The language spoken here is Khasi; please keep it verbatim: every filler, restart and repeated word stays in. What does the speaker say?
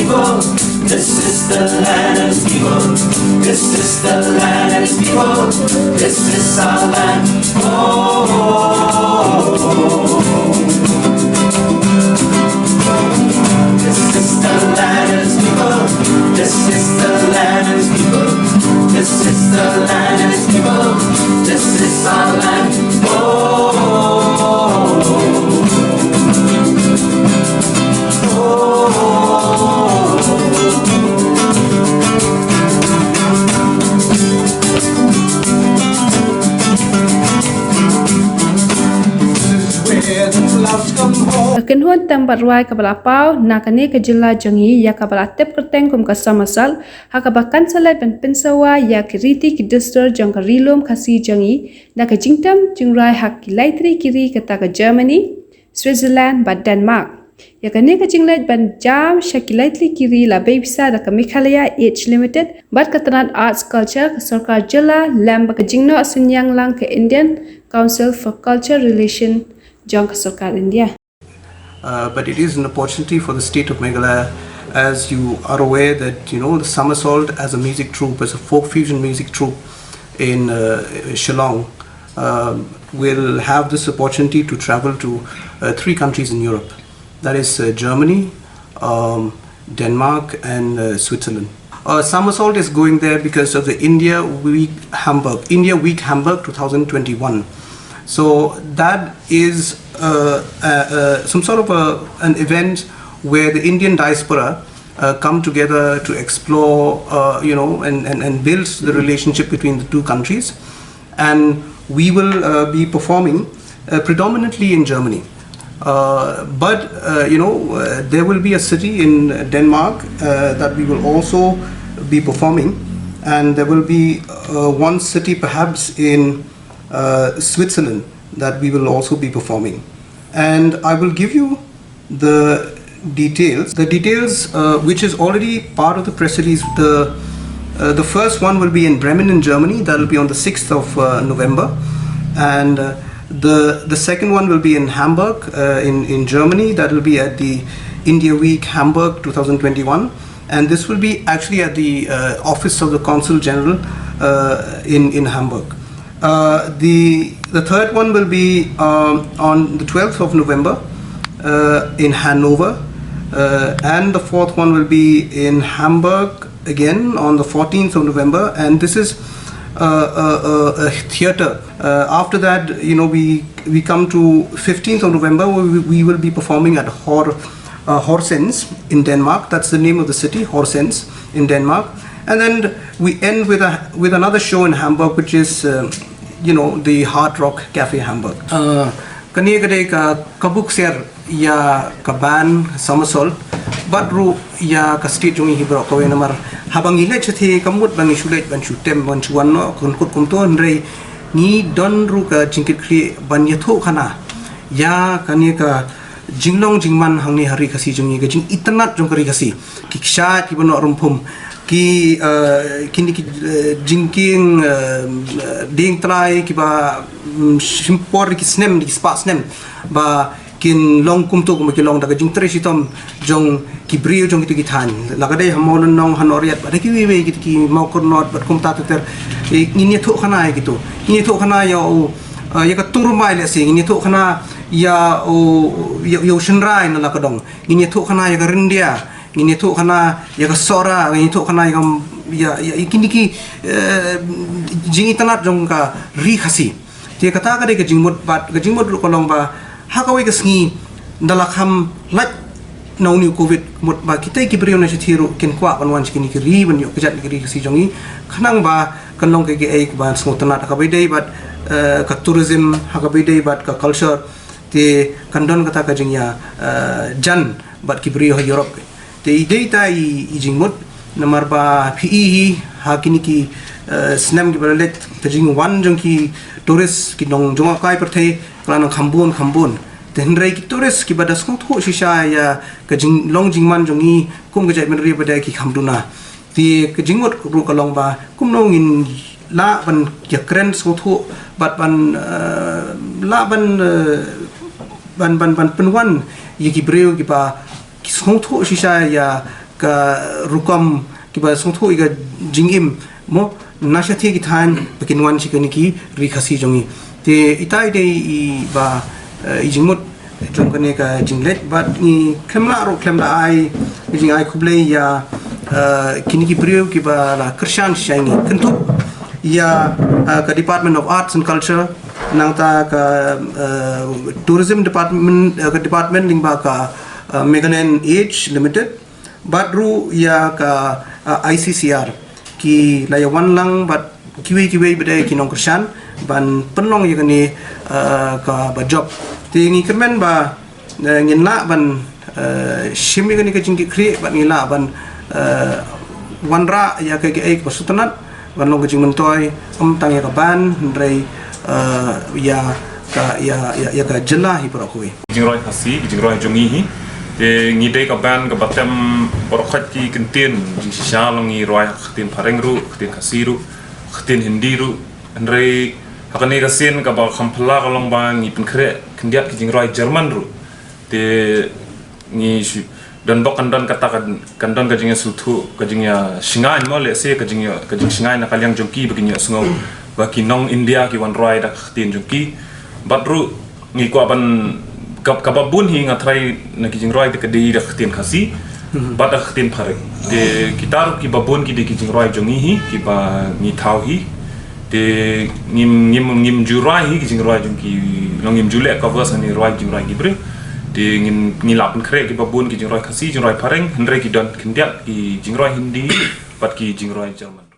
This is the land of people. This is the land of people. This is our land. Oh, oh, oh, oh. This is the land of people. This is the land of people. This is the land of people. This is our land. Oh, oh, oh, oh. Ka kynhun tam bad rwai kaba la paw na kane ka jylla jong ngi ïa kaba la tip kyrteng kum ka Summersault, ha kaba kan sa leit ban pynsawa ïa ki riti ki dustur jong ka Ri Lum Khasi jong ngi, da ka jingtam jingrwai ha ki lai tylli ki ri kata ka Germany, Switzerland bad Denmark. Ïa kane ka jingleit ban jam sha ki lai tylli ki ri la bei pisa da ka Meghalaya Age Limited bad ka tnat Arts Culture ka sorkar jylla lem bad ka jingnoh synñiang lang ka Indian Council for Culture Relation jong ka sorkar India. Uh, but it is an opportunity for the state of Meghalaya, as you are aware that, you know, the Summersault as a music troupe, as a folk fusion music troupe in uh, Shillong, um, will have this opportunity to travel to uh, three countries in Europe. That is uh, Germany, um, Denmark, and uh, Switzerland. Uh, Summersault is going there because of the India Week Hamburg, India Week Hamburg two thousand twenty-one. So that is uh, uh, uh, some sort of a, an event where the Indian diaspora uh, come together to explore, uh, you know, and, and, and build the relationship between the two countries. And we will uh, be performing uh, predominantly in Germany. Uh, but uh, you know, uh, there will be a city in Denmark uh, that we will also be performing, and there will be uh, one city perhaps in uh, Switzerland that we will also be performing. And I will give you the details. The details, uh, which is already part of the press release, the uh, the first one will be in Bremen in Germany. That will be on the sixth of uh, November, and uh, the the second one will be in Hamburg uh, in in Germany. That will be at the India Week Hamburg two thousand twenty-one, and this will be actually at the uh, office of the Consul General uh, in in Hamburg. Uh, the the third one will be um, on the twelfth of November uh, in Hanover, uh, and the fourth one will be in Hamburg again on the fourteenth of November. And this is uh, a, a, a theater. Uh, after that, you know, we we come to fifteenth of November. We, we will be performing at Hor, uh, Horsens in Denmark. That's the name of the city, Horsens in Denmark. And then we end with a with another show in Hamburg, which is uh, you know, the Hard Rock Cafe Hamburg. Uh, kane ka dei ka kabu ksiar ïa ka band Summersault bad ruh ïa ka state jong ngi hi baroh kawei namar haba ngi leit shathie ka mut ba ngi shu leit ban shu tem ban shu wan noh ka kut kumto, hynrei ngi don ruh ka jingkitkhlieh ban ïathuh khana ïa kane ka jinglong jingman hangne ha ri Khasi jong ngi, ka jingitynnad jong ka ri Khasi, ki kshaid kiba noh rymphum, ki uh, kine ki uh, jingkieng uh, dieng trai kiba um, shim por ki snem ki spah snem ba kin long kumto kumba ki long da ka jingtrei shitom jong ki briew jong kito ki thaiñ, la ka dei ha Mawlynnong, ha Nongriat bad ha kiwei wei kito ki Mawkyrnot bad kumta ter ter. Ngin ïathuh khana ïa kito, ngin ïathuh khana ïa u uh, ïa ka turmai lehse, ngin ïathuh khana ïa u ïa u shynrai na la ka dong, ngin ïathuh khana ïa ka ryndia, ngin ïathuh khana ïa ka Sohra, ngin ïathuh khana ïa ka ïa ïa kine ki eh, jingitynnad jong ka ri Khasi. Te kata ka dei ka jingmut bad ka jingmut ruh ka long ba ha kawei ka sngi da la kham lait na une u covid mut ba kita ki briew na shathie ruh kin kwah ban wan sha kine ki ri ban ïoh kjat ki ri Khasi jong ngi, khnang ba kan long kaei kaei kaba sngewtynnad ha kaba ïadei bad eh, ka tourism, ha kaba ïadei bad ka culture. Te kan don kata ka jingïa eh, jan bad ki briew ha Europe. Te i dei ta i, i jingmut namar ba phi i hi ha kine ki eh, snem kiba la leit ka jingwan jong ki tourist ki nongjngohkai pyrthei ka la nang kham bun kham bun. Te hynrei ki tourist kiba da sngewthuh shisha ïa ka jinglong jingman jong ngi kum ka jaitbynriew ba dei ki kham duna. Te ka jingmut ruh ka long ba kumno ngin lah ban ïakren sngewthuh bad ban eh, lah ban eh, ban ban ban pynwan ïa ki briew kiba ki sngewthuh shisha ïa ka rukom kiba sngewthuh ïa ka jingim mo, na shathie ki thaiñ ba kin wan sha kine ki ri Khasi jong ngi. Te ita i dei i ba, eh, i jingmut jong kane ka jingleit, bad ngi khlem lah ruh khlem da ai i jingai khublei ïa, eh, kine ki briew kiba la kyrshan sha ngi, kynthup ïa, eh, ka Department of Arts and Culture, nangta ka, eh, Tourism Department, eh, ka Department lyngba ka, eh, Meghalayan Age Limited, bad ruh ïa ka, ah, I C C R, ki la ïa wan lang bad kiwei kiwei ba dei ki nongkyrshan ban pynlong ïa kane, ah, kaba jop. Te ngi kyrmen ba, eh, ngin lah ban, eh, shim ïa kane ka jingkitkhlieh bad ngin lah ban, eh, wanrah ïa kaei kaei kaba sngewtynnat ban long ka jingmyntoi, ym tang ïa ka band, hynrei, eh, ïa ka, ïa, ïa, ïa ka jylla hi baroh kawei. Ki jingrwai Khasi, ki jingrwai jong ngi hi. Te ngi dei ka band kaba tem baroh khoit ki kyntien jingshisha, long ngi rwai ha ka ktien Phareng ruh, ktien Khasi ruh, ktien Hindi ruh. Hynrei ha kane ka sien kaba kham phylla ka long ba ngi pynkhreh khyndiat ki jingrwai German ruh. Te ngi shu, don bok kan don kata ka, kan don ka jingïasngewthuh, ka jingïashngaiñ mo, lehse ka jingïa, ka jingshngaiñ na ka liang jong ki ba kin ïohsngew ba ki nong India ki wan rwai da ka ktien jong ki. Bad ruh ngi kwah ban, ka, kaba bun hi nga tharai na ki jingrwai te ka dei da ka ktien Khasi bad da ka ktien Phareng. Te kita ruh kiba bun ki dei ki jingrwai jong ngi hi, kiba ngi thaw hi. Te ngim, ngim, ngim ju rwai hi ki jingrwai jong ki, long ngim ju leh covers hangne, rwai ki jingrwai ki briew. Te ngin, ngi lah pynkhreh kiba bun ki jingrwai Khasi, jingrwai Phareng, hynrei ki don khyndiat ki jingrwai Hindi bad ki jingrwai German.